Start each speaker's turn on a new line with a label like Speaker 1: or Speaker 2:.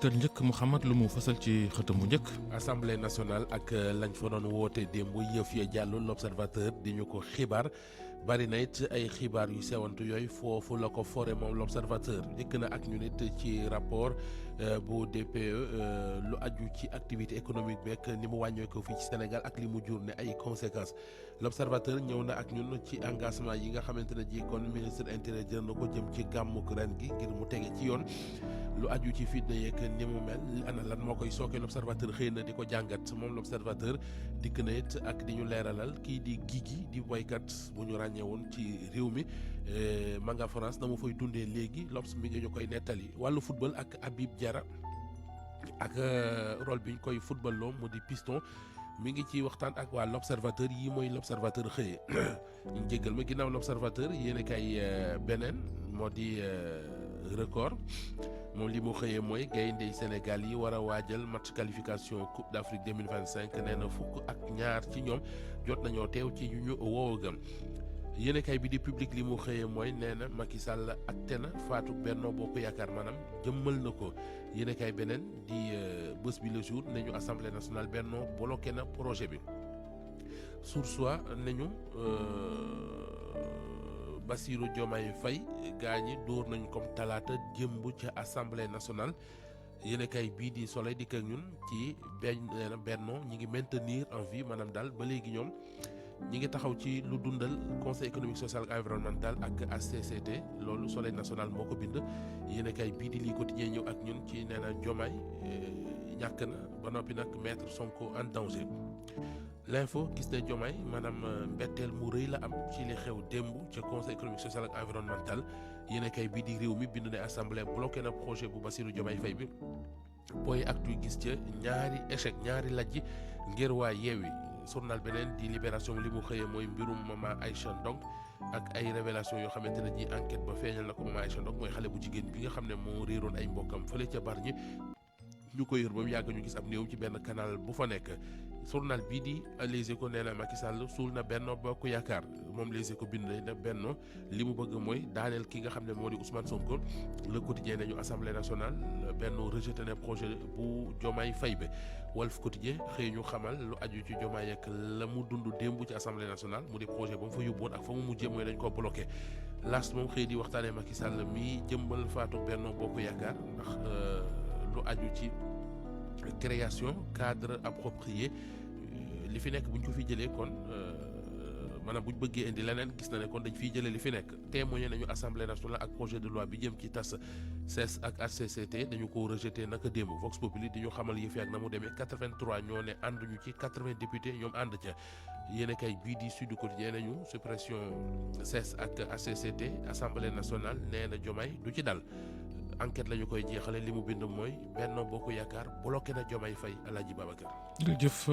Speaker 1: l'observateur njëkk Mouhamed lu mu fësal ci xëtam bu njëkk.
Speaker 2: assemblée nationale ak lañ fa doon woote démb yëf ya jàll l'observateur di ñu ko xibaar bari na it ay xibaar yu sewantu yooyu foofu la ko fore moom l'observateur dikk na ak ñu nit ci rapport bu DPE lu aju ci activité économique beeg ni mu wàññeekoo fii ci Sénégal ak li mu jur ne ay conséquences l'observateur ñëw na ak ñun ci engagement yi nga xamante ne ji kon ministre intérieur jël na ko jëm ci gàmmuk ren gi ngir mu tege ci yoon. lu aju ci fitna yeeg ni mu mel ana lan moo koy sooke l'observateur xëy na di ko jàngat moom l'observateur dikk na it ak di ñu leeralal kii di Guigui di boykat bu ñu ràññee woon ci réew mi ma nga France na mu fay dundee léegi L'Obs mi ngi ñu koy nettali wàllu football ak Habib Diarra ak rôle bi ñu koy football loo mu di piston mi ngi ci waxtaan ak waa l'observateur yi mooy l'observateur xëyee ñu jéggal ma ginnaaw l'observateur yéen kay beneen moo di record moom li mu xëyee mooy gaynde Sénégal yi war a waajal match qualification Coupe d'Afrique 2025 nee na fukk ak ñaar ci ñoom jot nañoo teew ci ñu woowagam yéenekaay bi di public li mu xëyee mooy nee na Macky Sall acté na faatu Benno Bokk Yaakaar maanaam jëmmal na ko yéenekaay beneen di bés bi le jour ne ñu assemblée nationale Benno bloqué na projet bi Source A ne ñu Bassirou Diomaye Faye gaañi dóor nañ comme talaata jëmb ca assemblée nationale yéenekaay bii di Soleil dikk ak ñun ci Benno ñi ngi maintenir en vie maanaam daal ba léegi ñoom ñi ngi taxaw ci lu dundal conseil économique social et environnemental ak HCCT loolu Soleil national moo ko bind yéenekaay bii di lii quotidien ñëw ak ñun ci nee na Diomaye ñàkk na ba noppi nag mettre Sonko en danger. L'info gis ne Diomaye maanaam mbetteel mu rëy la am ci li xew démb ca conseil économique social ak environnemental yéenekaay bii di réew mi bind ne assemblée bloqué na projet bu Bassirou Diomaye Faye bi booy actu gis ca ñaari échec ñaari lajji ngir waa Yewwi journal beneen di Libération li mu xëyee mooy mbirum Mama Aïcha Ndong ak ay révélation yoo xamante ne ji enquête ba feeñal na ko Mama Aïcha Ndong mooy xale bu jigéen bi nga xam ne moo réeroon ay mbokkam fële ca Bargny ñu ko yor ba mu yàgg ñu gis ab néew ci benn canal bu fa nekk journal bii di Les Échos nee na Macky Sall suul na Benno Bokk Yaakaar moom Les Échos bind na Benno li mu bëgg mooy daaneel ki nga xam ne moo di Ousmane Sonko Le Quotidien nañu assemblée nationale Benno rejeté na projet bu Diomaye Faye bi Walf Quotidien xëy ñu xamal lu aju ci Diomaye ak la mu dund démb ci assemblée nationale mu di projet ba mu fa yóbboon ak fa mu mujjee mooy dañ ko bloqué last moom xëy di waxtaanee Macky Sall mi jëmbal faatu Benno Bokk Yaakaar ndax lu aju ci création cadre approprié li fi nekk bu ñu ko fi jëlee kon maanaam bu ñu bëggee indi leneen gis na ne kon dañ fiy jëlee li fi nekk témoigné nañu assemblée nationale ak projet de loi bi jëm ci tas CES ak HCCT dañu ko rejeté naka démb Vox Populi di ñu xamal yëf yi ak na mu demee 83 ñoo ne ànduñu ci 80 députés ñoom ànd ca yéenekaay bii di Sud Quotidien nañu suppression CES ak HCCT assemblée nationale nee na Diomaye du ci dal enquête la ñu koy jeexale li mu bind mooy Benno Bokk Yaakaar bloqué na Diomaye Faye Alaaji Babacar.
Speaker 1: jërëjëf.